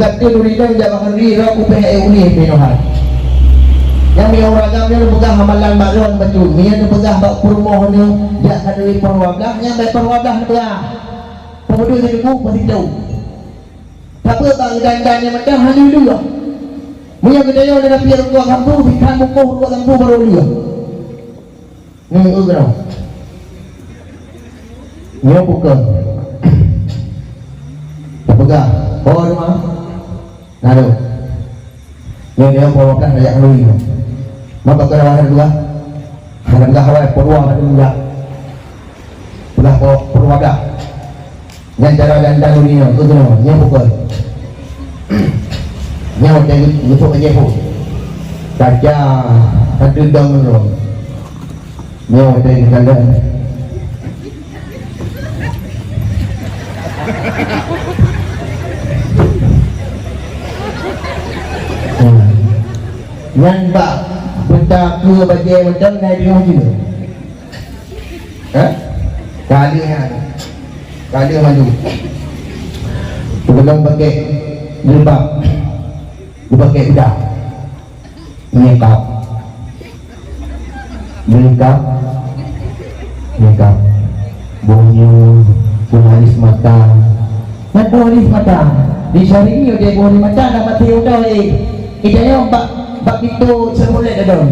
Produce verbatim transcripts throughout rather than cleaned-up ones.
Tapi duri nyan jak bak Henry, rot kupéh ék ulih pih nyoe hai. Nyang miyueb ragam nyan peugah amalan bak lôn bacut. Meunyo neupeugah bak peurumoh nyoe jak khanuri poh dua blaih, nyan bak poh dua blaih neupeugah. Peue dua siku pasti jauh. Tapi bak dan-dan nyang macam hana lulus. Meunyo geutanyoe na pih rukok lampu, bikhan bukoh rukok lampu baru lulus. Nyoe uroe. Nyoe bukon. Tapeugah, "Oh, rumah." Lalu. Nyoe dia bawa kan rakyat ngelui. Maka kena wahai dua. Hana peugah awai, peudua macam juga. Peugah po-, peudua dah. Nyan cara dan-dan dunia, begitu nama. Nyan pukul. Nyan macam gitu, gitu aja pun. Kaca, satu dong dong. Nyoe watèe geukalon. Hmm. Nyan bak peutakeue bajèe mantong na di rumoh jih. Hah? Ka lheueh nyan. Ka lheueh malu. Geupeugah pakèk jilbab. Geupeugah pakèk beudang. Nikab. Nikab. Nikab. Boh nyoe, boh alis mata. Nyan boh alis mata. Di Syahrini udép boh alis mata dah maté udah, eh. Ida nyoe bak, bak pintoe seumulét dah dong.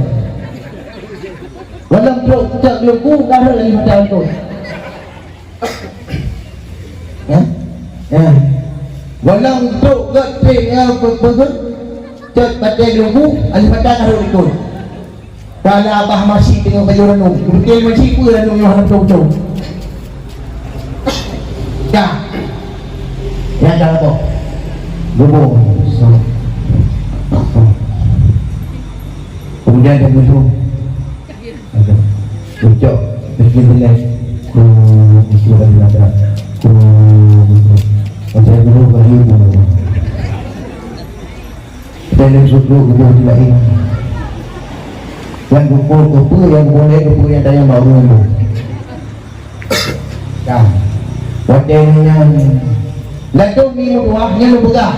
Walau trok cok lugu, garut alis mata tu. Ya? Ya. Walau untuk gèt pih, ya, pe-, pe-, pe-, cot pakai lugu, alih mata taruh ikut. Kala abah masih tengok baju renung. Betul masih pun renung yang renung tu. Ya. Ya, dah apa? Bubur. So. So. Kemudian dia minum. Ucok, bikin jelek. Hmm, itu kan ada. Hmm, itu. Macam dulu bagi dulu. Kita ada suku, kita ada lain. Yang kupu, kupu, yang boleh, kupu, yang tayang baru dulu. Ka. Watèe nyan, ladôm mi meutuah nyan lôn peugah.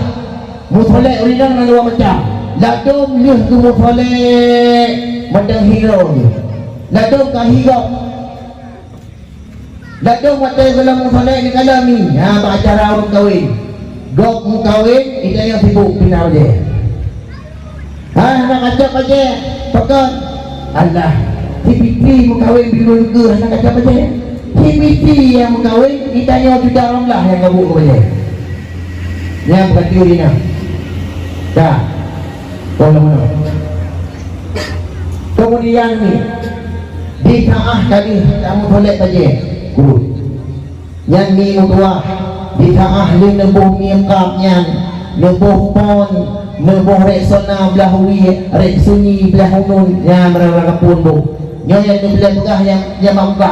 Meusolek ureueng inong na dua macam. Ladôm lheueh geumeusolek mantong hi gob. Ladôm ka hi gob. Ladôm watèe gohlom meusolek neukalon mi. Ha, bak acara ureueng kawen. Gob meukawen, ita nyang sibuk pina bajèe. Hai, hana kacok bajèe, pakon? Alah, si Fitri meukawen bileuen keu hana kacok bajèe. Si Fitri nyang meukawen, geutanyoe Juda Ramlah nyang gabuk keu bajèe. Nyang beurati dina. Dah. Kon lom nyoe. Kemudian ni, di saah kali tamu tolek bajèe, kurut. Nyan mi meutuah, di saah lheueh neuboh mi eungkab nyan, neuboh pon, neuboh Rexona blah wie, Rexona blah unun, nyan meurara kapon boh. Nyoe nyang neubilèe peugah nyang, nyang bak muka.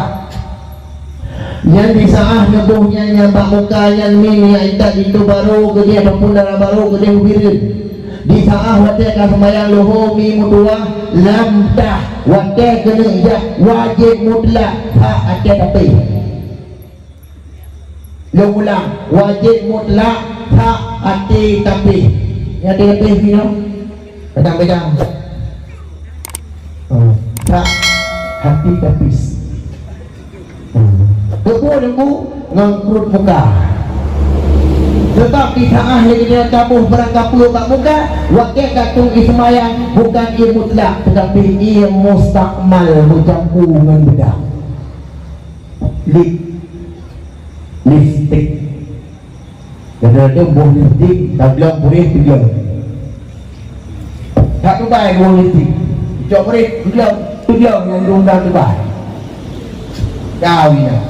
Nyan di saah neuboh nyan nyang bak muka nyan mi minyeuk itat itu barô keudeh ataupun dara barô keudeh u bireuen. Di saah watèe ka seumayang luho mi meutuah lam tah watèe keuneuk jak wajéb mutlak that até tapéh. Lôn ulang, wajéb mutlak that até tapéh. Nyan até tapéh nyoe? Kadang-kadang. Hmm. That até tapéh. Hmm. Keupeue Teungku ngon krut muka? Teutap di saah lagèe nyan taboh barang kapeue bak muka, watèe ka tueng i seumayang, bukan ie mutlak, teutapi ie mustakmal meucampur ngon beudang. Lip, lipstik. Kadang-kadang boh lipstik, taglong puréh, teglong. Tak tubai boh lipstik. Cok puréh, teglong, teglong nyang diundang tubai. Kawin dah.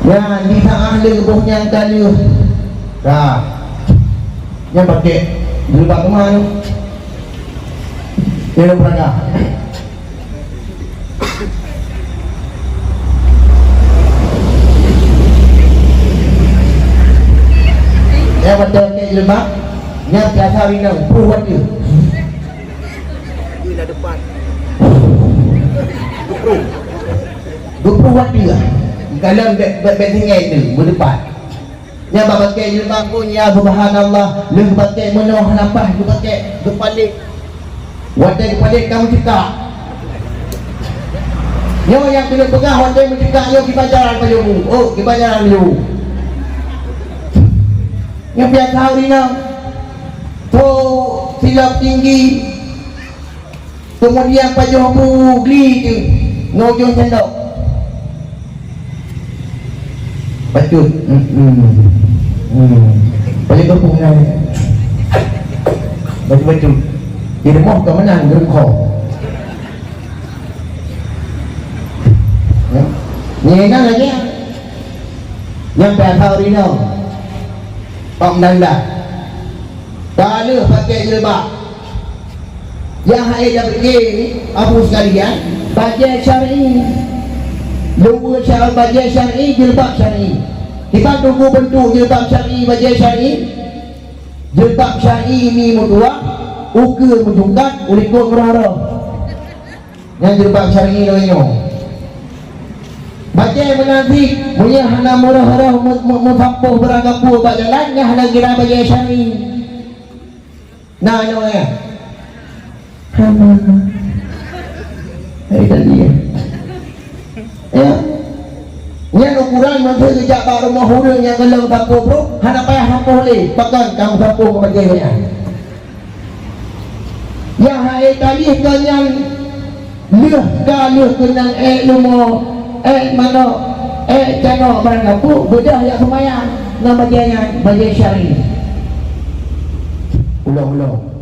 Nyan, di saah lé boh nyan ka lheueh. Ka. Nyan pakèk jilbab teuma nyoe. Nyan peurangah. Nyan watèe pakèk jilbab, nyan biasa rinong, pruh watèe. Geupruh watèe lah. Dalam bèk, bèk, bèk tinggai tu, beudepan. Nyan bak pakèk jilbab pun, ya subhanallah, lheueh pakèk meunoe hana paih geupakék, geupalek. Watèe geupalek ka meucekak. Nyoe nyang keuneuk peugah watèe meucekak nyoe kiban jalan pajoh bu. Oh, kiban jalan pajoh bu. Nyoe biasa ureueng inong. Tho silop tinggi. Keumudian pajoh bu gli teuh ngon ujong candok. Bacut. Hmm, hmm. Hmm. Pajoh teupeue nyan. Bacut-bacut. Di rumoh ka meunan geureukoh. Ya. Nyan lagèe nyan. Nyan biasa ureueng inong. Pak Mendanda. Ka lheueh pakèk jilbab. Nyang hana tapiké, Abu sekalian, bajèe syar'i. Luweue syar-, bajèe syar'i, jilbab syar'i. Kiban teungku beuntuk jilbab syar'i, bajèe syar'i? Jilbab syar'i mi meutuah, ukeue meujungkat, u likot meurah-rah. Nyan jilbab syar'i lagèe nyoe. Bajèe meunan cit, meunyoe hana meurah-rah meu-, meu-, meusampôh barang gampông bak jalan, nyan hana kira bajèe syar'i. Na nyoe ya. Hana. Hai tadi ya. Ya. Nyan ukuran meuntri geujak bak rumoh ureueng nyang golom sampôh brôk, hana payah sampôh lé, pakon ka meusampôh ngon bajèe nyan. Nyang hai tadi keu nyan Lheueh ka lheueh keunong èk leumo, èk manok, èk canok barang gampông, beudôh jak seumayang. Ngon bajèe nyan, bajèe syar'i. Ulôn-ulôn.